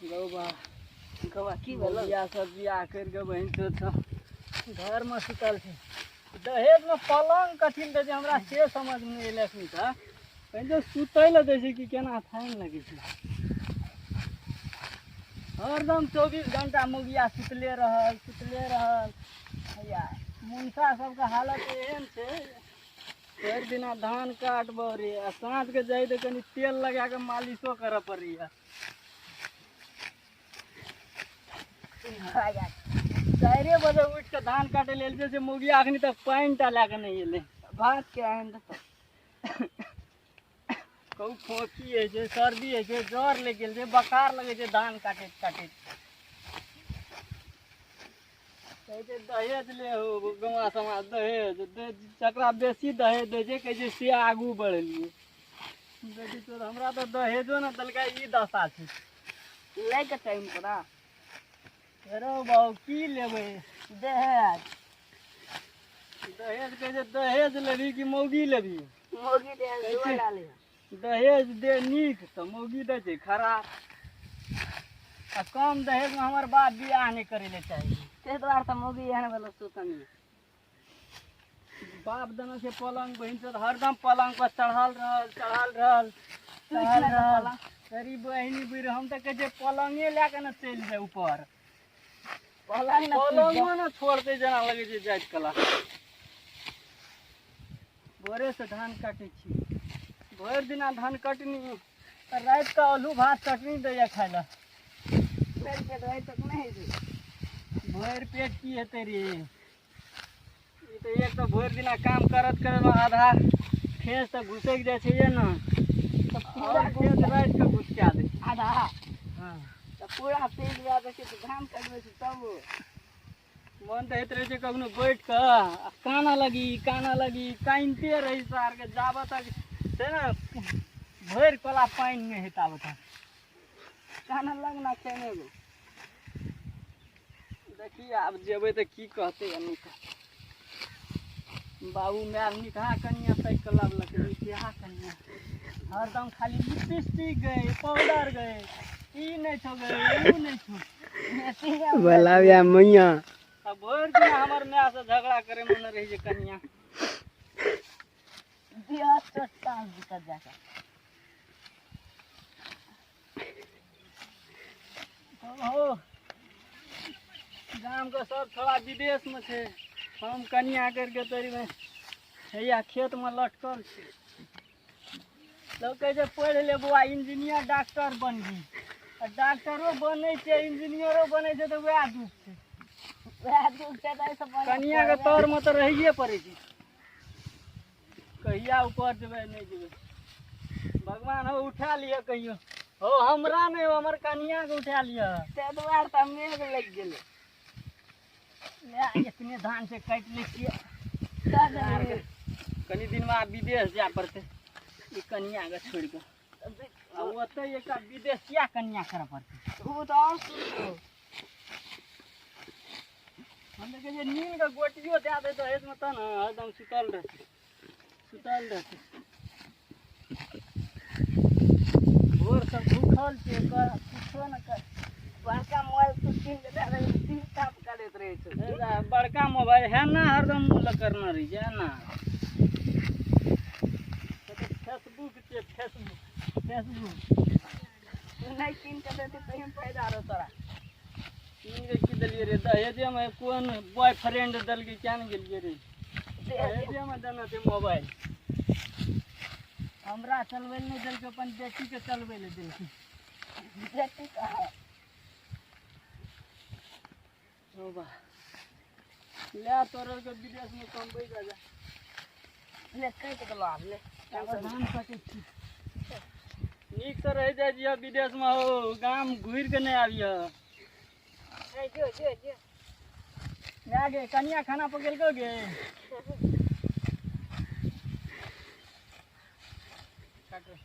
गौबा गौबा की भेल? बियाह सब बियाह करि के बहिन चोद सब घरमे सुतल छै। दहेजमे पलङ्ग कथी लए दै छै हमरा से समझमे नहि एलै एखन तक। बहिन चोद सुतै लए दै छै कि केना थानि लगै छै। हरदम 24 घंटा मुगिया सुतले रहल सुतले रहल। हैया मुनसा सबके हालत एहन छै, भरि दिना धान काटबो रे आ साँझके जाइ तऽ कनि तेल लगा कऽ मालिशो करऽ पड़ैया। 4 बजे उठि कऽ धान काटै लेल जे छै मुगिया अखनी तक पानि टा लए कऽ नहि एलै। भात के आनि देतौ। कहू खोंखी होइ छै, सर्दी होइ छै, जर लागि गेल छै, बकार लगै छै धान काटैत काटैत। कहै छै दहेज ले हो गौआ समाज, दहेज जकरा बेसी दहेज दै छै कहै छै से आगू बढ़लियै। बेटी तोर हमरा तऽ दहेजो ने देलकै, ई दशा छै। लैके टाइम तोरा। रौ बाबू की लेबै? दहेज। दहेज कहै छै दहेज लेबही कि मौगी लेबही? मौगी दे, कहै छै, दुआ ला लिहऽ। दहेज दे नीक तऽ मौगी दै छै खराब। आ कम दहेजमे हमर बाप बियाह नहि करै लए चाही। ताहि दुआरे तऽ मौगी एहन भेलौ सुतनी। बाप देने छै पलङ्ग, बहिन चोद हरदम पलङ्ग पर चढ़ल रहल चढ़ल रहल चढ़ल रहल। तरी बहिनी बुढ़ हम तऽ कहै छियै पलङ्गे लए कऽ ने चलि जाय ऊपर। पलङ्ग ने पलङ्गो ने छोड़तै जेना लगै छै जाइत कला। भोरेसँ धान काटै छी, भरि दिना धान कटनी, राति कऽ आलू भात चटनी दैया खाय लए। भरि पेट राति तक नहि होइ छै। भरि पेट की हेतै रे? ई तऽ एक तऽ भरि दिना काम करत करत आधा ठेस तऽ घुसकि जाइ छै ने, तऽ पूरा आओर ठेस राति कऽ घुसका दै छै। आधा। हँ। तऽ पूरा पीस जाय छै तऽ धान कटबै छै तब। मन तऽ होइत रहै छै कखनो बैठ कऽ आ कानऽ लगी कानऽ लगी, कानिते रही सारके जाबऽ तक छै ने भरि कोला पानि नहि हेतै ताबऽ तक। कानऽ लग ना खेने गो। देखी आब जेबै तऽ की कहतै आ नहि कहतै। बाबू my निकहा कनिया ताकि कऽ लाबलकै, निकहा कनिया हरदम खाली लिपस्टिक गई पाउडर गई, ई नहि छौ गई ऊ नहि छौ। भला बिया मैया। आ भरि दिन हमर my से झगड़ा करे मन रहै छै कनिया। बियाह चोटा दिक्कत जाके। हो गामके सब छोड़ा विदेशमे छै, हम कनिया करके तोरी में हैया खेतमे लटकल छै। लोक कहै छै पढ़ि ले बौआ इंजीनियर डॉक्टर बनबी, आ डॉक्टरो बनै छै इंजीनियरो बनै छै तऽ वएह दुख छै। वएह दुख छै तऽ एहिसँ बढ़िआँ कनियाके तरमे तऽ रहिए पड़ै छै। कहिया ऊपर जेबै नहि जेबै भगवान हो उठा लिअ कहियो। हो हमरा नहि हो हमर कनियाके उठा लिअ। ताहि दुआरे तऽ मेघ लागि गेलै। ले एतने धान छै काटि लै छियै। दऽ कनि दिनमे आब विदेश जाय पड़तै ई कनियाके छोड़ि कऽ। आ ओतऽ एकटा विदेशिया कनिया करऽ पड़तै। ओ तऽ आओर सुनतौ। हम तऽ कहै छियै नीनके गोटियो दए दै दहेजमे तऽ ने हरदम सुतल रहतै सुतल रहतै। भोरसँ भूखल छियै कुछो नहि कर। बड़का मोबाइल तू कीन के दए देबही 3 काम करैत रहै छै। बड़का मोबाइल है ना हरदम मुँह लग करना रहै छै, है ना। फेसबुक छै, फेसबुक, फेसबुक। तू नहि कीन के देतै तहिमे फायदा रहौ तोरा। कीन के की देलियै रे? दहेजेमे कोन बॉयफ्रेंड देलकै किया ने गेलियै रे? दहेजेमे देने छै मोबाइल। हमरा चलबै लए नहि देलकै, अपन बेटीके चलबै लए देलकै। बेटी कहाँ? हौ बा ले तोरा के विदेशमे कमबै जा जा। ले काटि देलौ आब ले। धान काटै छी। नीकसँ रहि जाइ छियै विदेशमे हो, गाम घुरि कऽ नहि आबियह। जो जो जो। माय गे कनिया खाना पकेलकौ गे? काटो।